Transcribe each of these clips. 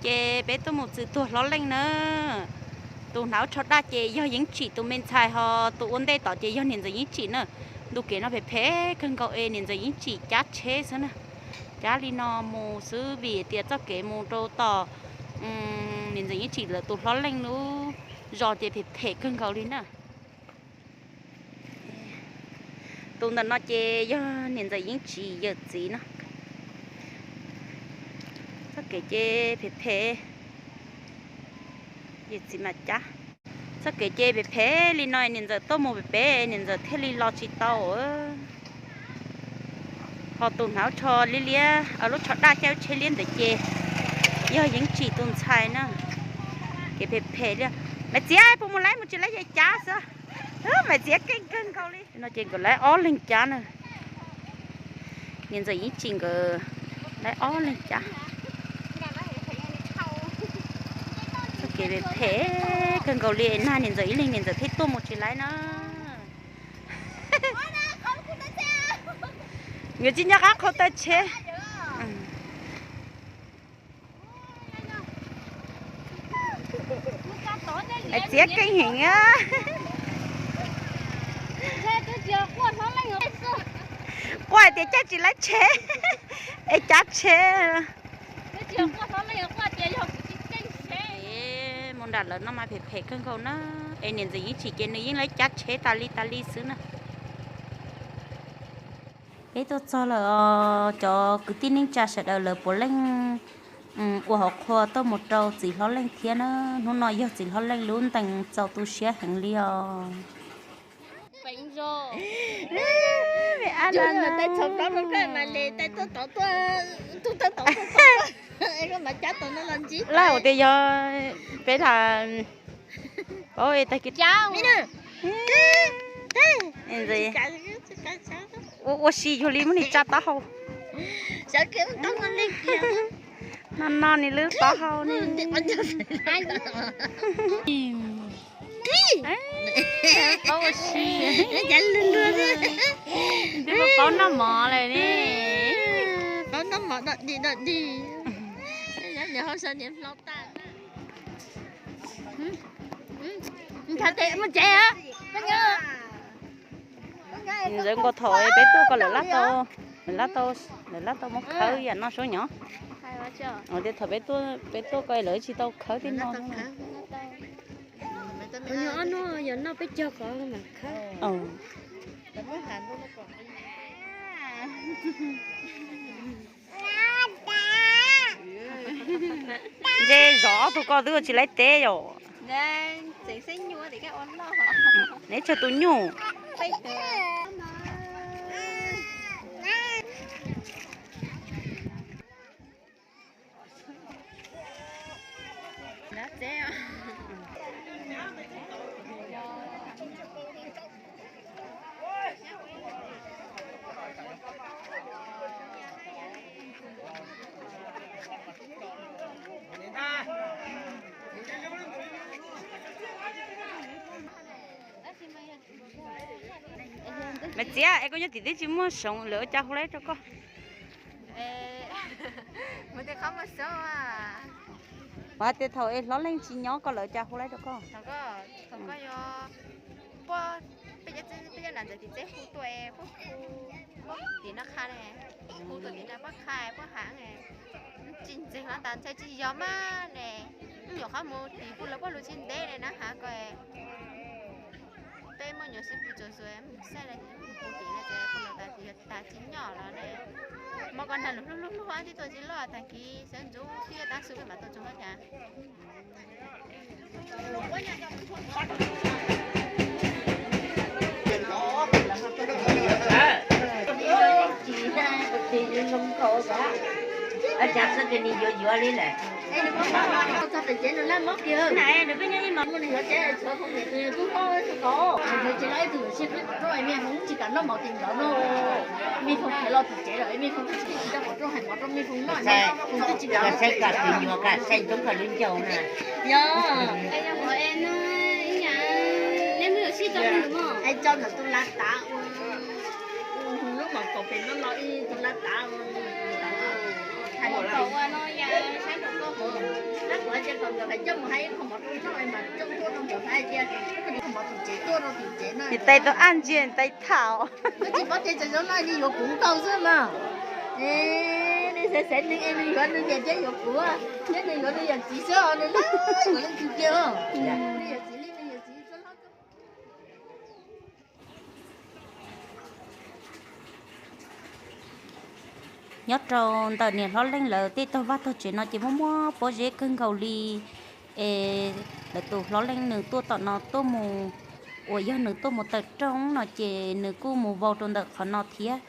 Ces peb tuaj mus txwv tuag hlob leej na. Tus hnav tsho daj ces yog Yeeb Tsim tus me ntxhais, ho tus ua ntej tom ces yog niam ntxawm Yeeb Tsim na. Ntu kev no phem phem kawg nkaus es niam ntxawm Yeeb Tsim cab tsheb xwb na. Cab li no mus xwb vim tias txoj kev mus rau tom niam ntxawm Yeeb Tsim lawv tus hlob leej lub zos ces phem phem kawg nkaus li na. Tus ntawm no ces yog niam ntxawm Yeeb Tsim yawm txiv no. Txoj kev ces phem phem, yawm txiv mas cab. Txoj kev ces phem phem li no niam ntxawm tuaj mus pem pem niam ntxawm thiaj li los tsis tau. Ho tus hnav tsho liab liab, lub tsho daj caij tsheb liab ntawd ces yog Yeeb Tsim tus ntxhais na. Kev phem phem li. Maiv Txiav, puas mus laib mus tsis laib yawg cab xwb. Maiv Txiav keej kawg nkaus li no ces nkawd laib ob leeg cab na. Niam ntxawm Yeeb Tsim nkawd laib ob leeg cab. Txoj kev phem phem kawg nkaus li nag niam ntxawm ib leeg niam ntxawm thiaj tuaj mus tsis laib na. Nkawd tsis nco qab qhau taw tsheb. Maiv Txiav keej heev. Quaj hais tias caij tsis laib tsheb es cab tsheb. Mus nram lawv no mas phem phem kawg nkaus na. Es niam ntxawm Yeeb Tsim ces nws yeej laib cab tsheb tas li tas li xwb na. Peb tuaj txog lawm os, cov kwv tij neej tsa sawv daws lawv puav leej ua hauv qhua tuaj mus rau txiv hlob leej thiab na. Hnub no yog txiv hlob leej lub ntees txaus tu siab heev li os. Laj ua tias yog peb lam paub tag kis ua si yug li muab nws tsa taub hau. No no nws lub taub hau ne. Paub ua si. Twb paub noj mov lawm ne. Paub noj mov dog dig dog dig. Mus tsev. Ntxawm nkaus thaum peb tuaj ko lawv laj tau, lawv laj tau, lawv laj tau muab khawb yam no sub nyov. Tias thaum peb tuaj ko lawv tsis tau khawb tej no. Ob no yog noj peb caug ko mam khawb. Ntshe zov ob tug ko twb ua tsis laib teb yom. Neb tsawg tus nyuj. Maiv Txiav, es koj nyob tim twb tsis muaj soom lawv ua cas hu laib rau koj? Mus tias qhov muaj soom. Mas tias thaum es hlob leej tsis nyob ko lawv ua cas hu laib rau koj? Peb cov nam ntxawm tim txeb hu tuaj, puab hu tim no qha ne, hu tuaj tim no puab qha puab has tsis ntseeg los tas ntshai tsis yog mas ne. Nyuam qhuav mus tim hu lawv puab lus tsis ntev ne na has ko. Peb muaj nyuam sib pus tsuas zuag mus saib lawv hu tim no ces hu lawv tas yog tas tsis nyob los ne. Muab koj nrog lus hlub hlub hlub tib tuaj tsis loj tag kis sawv ntxov thiab tab su peb mam tau tsoom hlob cas. Cas xwb ces nws yuav yuav li lawm. Txog pem tsev nws laj mob kiag. Nws peb nyob ib mos muaj nws yuav tsev tshuav Foom niam tus yawg tub hlob tsis tau. Nws tsev los ib tug yuav sib qhib kom rau me Foom tsis kam noj mov tim ntawd no. Me Foom khiav los tim tsev lawm, me Foom twb tsis tau kom rau hais mov rau me Foom noj, Foom twb tsis kam. Saib kom tus nyuam kam saib ntxoov koj lub ncauj na. Yog. Hais tso ntawm tus lav tav ua, lub mom kaum pem no los ib tus lav tav ua. Hais mom kaum ua no yog saib rau koj hov. Coj mus hais qhov mov rau noj mas coj tuaj rau nkawd hais tias koj niam qhov mov tom tsev tuaj rau tom tsev no. Niam tais tau ab ntsia niam tais tham. Koj tsis paub tias cov zaub no nws yuav kuv nkaus xwb mas. Es nws xav xav nws es nws yuav nws niam thiab yuav kuv, thiab nws yuav nws yawm txiv xwb os, nws lawv yuav leej twg kiag os. Nws yawm txiv li nws yawm txiv txoj hlob. Nyob rau ntawm niam hlob Leej lawv tej tog vaj tog tsev no ces muaj muaj pob zeb kawg nkaus li. Es lawv tus hlob Leej nws tuaj tom no tuaj mus, uas yog nws tuaj mus tawm rooj no ces nws kuj mus vau rau ntawm qhov no thiab,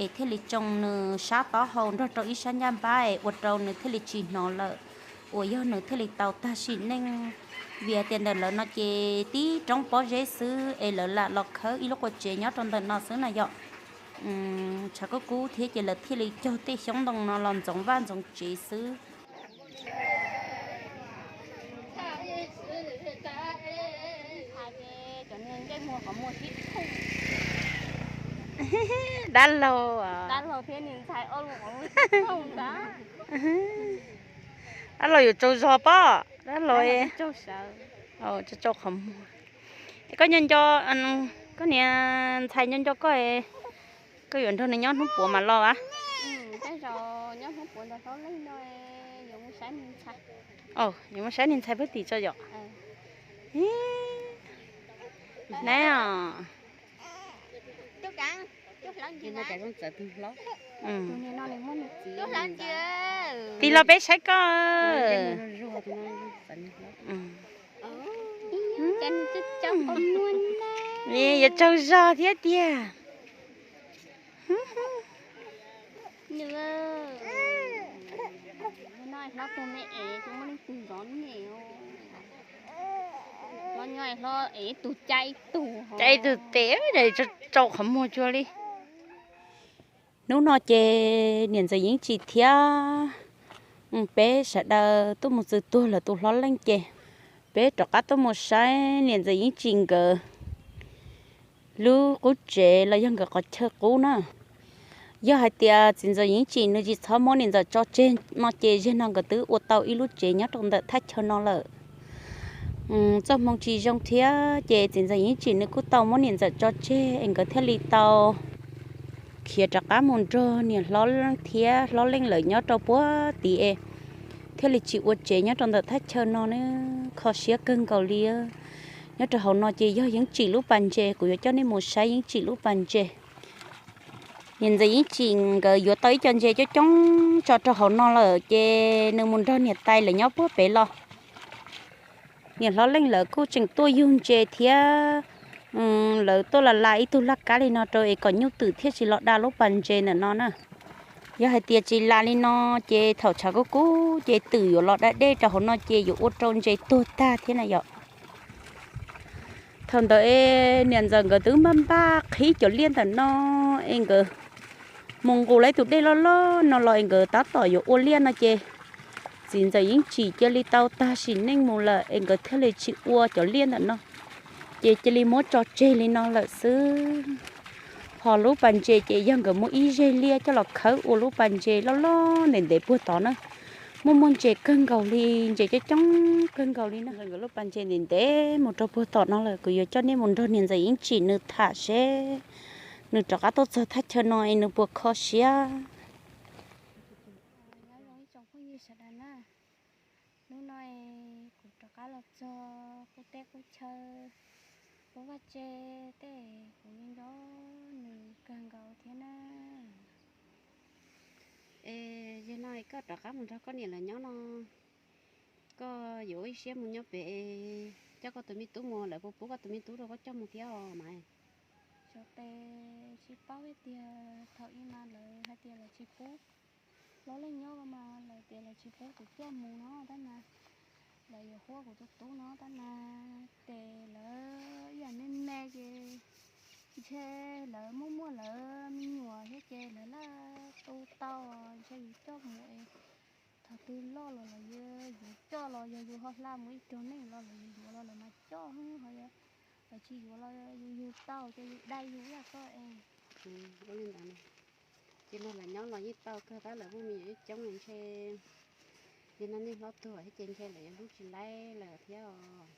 es thiaj li tsoo nws sab taub hau nrog rau ib sab ncaj npab es ua rau nws thiaj li tsis hnov lawm, uas yog nws thiaj li tau tag sim neej. Vim hais tias ntawm lawv no ces tib roob pob zeb xwb es lawv lam los khawb ib lub qua tsev nyob rau ntawm no xwb na yom. Tshav kub kub thiab ces lawv thiaj li cog tej xyoob ntoo no los ntxoov vaj ntxoov tsev xwb. Dab laug, dab laug thiab niag ntxhais ob lub qhov muag sib thooj ntag. Dab laug yuav tsaug zog pob, dab laug tsaug qhov muag. Es koj nco nco, koj niag ntxhais nco nco koj, koj yuav nrog nws nyob hnub puav mas los a? Yuav mus saib niag ntxhais pag tim tso yom. Nab os. Tig los peb saib koj. Yuav tsaug zog thiab tiag. Hlob tus me es tus muaj leej twg zov ne. Hlob nyob hlob es tus cai tus, cai tus tes, tsaug qhov muag tsuag li. Hnub no ces niam ntxawm Yeeb Tsim thiab peb sawv daws tuaj mus txwv tuag lawm tus hlob Leej ces peb rov qab tuaj mus saib niam ntxawm Yeeb Tsim nkawd lub qub tsev los yog nkawd qhov chaw qub na. Yog hais tias txiv ntxawm Yeeb Tsim nws tsis txhob muab niam ntxawm tso tseg no ces zaum no nkawd twb ua tau ib lub tsev nyob rau ntawm thaj chaw no lawm. Txoj hmoo tsis zoo thiab ces txiv ntxawm Yeeb Tsim nws kuj tau muab niam ntxawm tso tseg es nkawd thiaj li tau khiav rov qab mus nrog niam hlob thiab hlob Leej lawv nyob rau puag tid es thiaj li tsis ua tsev nyob rau ntawm thaj chaw no ne. Kho siab kawg nkaus li. Nyob rau hauv no ces yog Yeeb Tsim lub pas ntses, kuv yuav coj nej mus saib Yeeb Tsim lub pas ntses. Niam ntxawm Yeeb Tsim nkawd yuav tau ib co ntses coob coob tso rau hauv no lawm ces nws mus nrog niam tais lawv nyob puag pem los. Niam hlob Leej lawv kuj tseem tuaj yug ntses thiab lawv tuaj la la ib tug laj kab li no rau es kom nyuj twm thiaj tsis los da lub pas ntses ntawm no na. Yog hais tias tsis la li no ces thaum tshav kub kub ces twm yuav los da dej rau hauv no ces yuav ua rau ntses tuag tag thiab na yom. Thaum ntawd es niam ntxawm nkawd twb npaj npaj qhib cov liaj ntawm no es nkawd mus nqus lawv tus dej loj loj no los es nkawd tab tom yuav ua liaj no ces txiv ntxawm Yeeb Tsim cia li tau tag sim neej mus lawm es nkawd thiaj li tsis ua cov liaj ntawm no, ces cia li muab tso tseg li no lawm xwb. Ho lub pas ntses ces yog nkawd muab ib zeg liaj coj los khawb ua lub pas ntses loj loj ntev ntev puag tod na. Muaj muaj ntses kawg nkaus li, ntses coob coob kawg nkaus li na. Nkawd lub pas ntses ntev ntev mus rau puag tom no lawm, kuv yuav coj nej mus nrog niam ntxawm Yeeb Tsim nws tham seb nws rov qab tuaj txog thaj chaw no es nws puas kho siab. Nyob zoo ib tsoom phooj ywg sawv daws na, hnub no kuv rov qab los txog qub teb qub chaw, qub vaj tse tej, kuv nco nco nws kawg nkaus thiab na. Es yog no koj rov qab mus nrog koj niam lawv nyob no, koj yuav ua ib siab mus nyob pem, coj koj tus me tub mus, lawv puas pub koj tus me tub rau koj coj mus thiab os mas? Xyov tes, tsis paub hais tias thaum ub mas lawv hais tias lawv tsis pub hlob Leej nyob mas lawv tias lawv tsis pub kuv coj mus no tab mas lawv yuav huab kuv tus tub no tab mas ces lawv ib yam me me ces ntshe lawv muaj muaj lawv me nyuam thiab ces lawv laj tu tau, ntshe yus coj mus es thaum twg loj los lawv yuav coj los yog yus ho hla mus ib zaug neej los lawv yuav yuav los lawv mas coj, ho yog lawv tsis yuav los yus yug tau ces yus dai yus ib yam koj es. Ua li ntawd, ces no lawv nyob los yeej tau kawg tab lawv muaj me nyuam coob ntshe Ces no nej hlob tuag thiab ces ntshe lawv yuav hlub tsis laib lawm thiab os.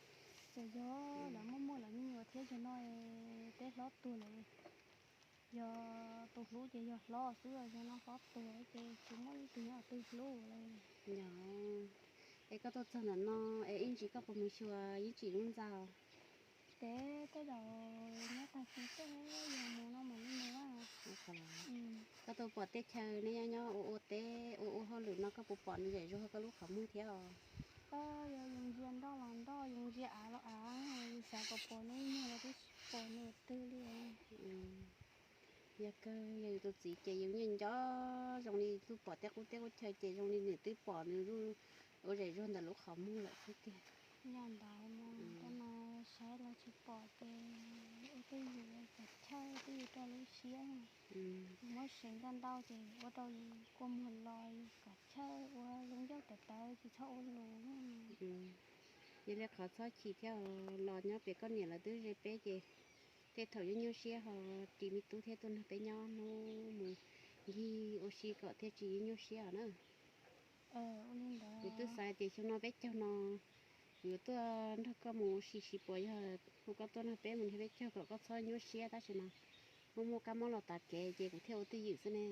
Ces yog lawv muaj muaj lawv me nyuam thiab ces no peb hlob tuag lawm. Yog tus hlub ces yog hlob xwb, yog no hlob tuag ces tsis muaj leej twg nyob twg hlub li. Yog, es koj tuaj txog ntawm no es ib ntsis koj puas mus xyuas Yeej Tsim lub ntxa? Peb tej zaum nyob tag kis tej yog mus no mus li mus. Koj tuaj pom teb chaws nej nyob nyob ua ua teb ua ua hauj lwm no koj puas pom nws zem zuag koj lub qhov muag thiab os? Koj yog yus ntsia nroj los nroj, yus ntsia av los av, yus xav kom pom nws nyuag los twb tsis pom nws twg li. Yog kawg, yog yus tus txiv ces yus nyiaj nco zoo li tuaj pom tej qub teb qub chaw ces zoo li nws twb pom nws ua zem zuag ntawm lub qhov muag lawm xwb tiag. Yog ntawd mas tej no saib los tsis pom ces ua twj ywm kom chawj twj ywm rau lub siab. Muab seev ntau ntau ces ua rau yus kua muag los yus kom chawj ua zoo nkauj tawv tawv tsis txhob ua lus. Yog li qhov txhob chim thiab, los nyob pem koj niam lawv twb ze peb ces tej thaum nyuaj nyuaj siab ho ris me tub thiab tuaj nrog peb nyob hnub mus ncig ua si kom thiaj tsis nyuaj nyuaj siab os na. Kuv twb xav tias xyoo no peb caug no kuv yuav tuaj nrog koj mus ua si, tsis pom yog hu koj tuaj nrog peb mus nrog peb caug kom koj txhob nyuaj siab, tab sis mas muaj muaj kab mob los tav kev ces kuv thiaj ua twj ywm xwb ne.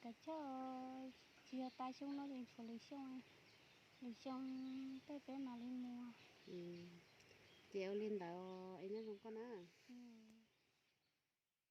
Kav chawj, tsis yog tas xyoo no ces tshuav lwm xyoo, lwm xyoo tej peb mam li mus. Ces ua li ntawd es nyob zoo koj na.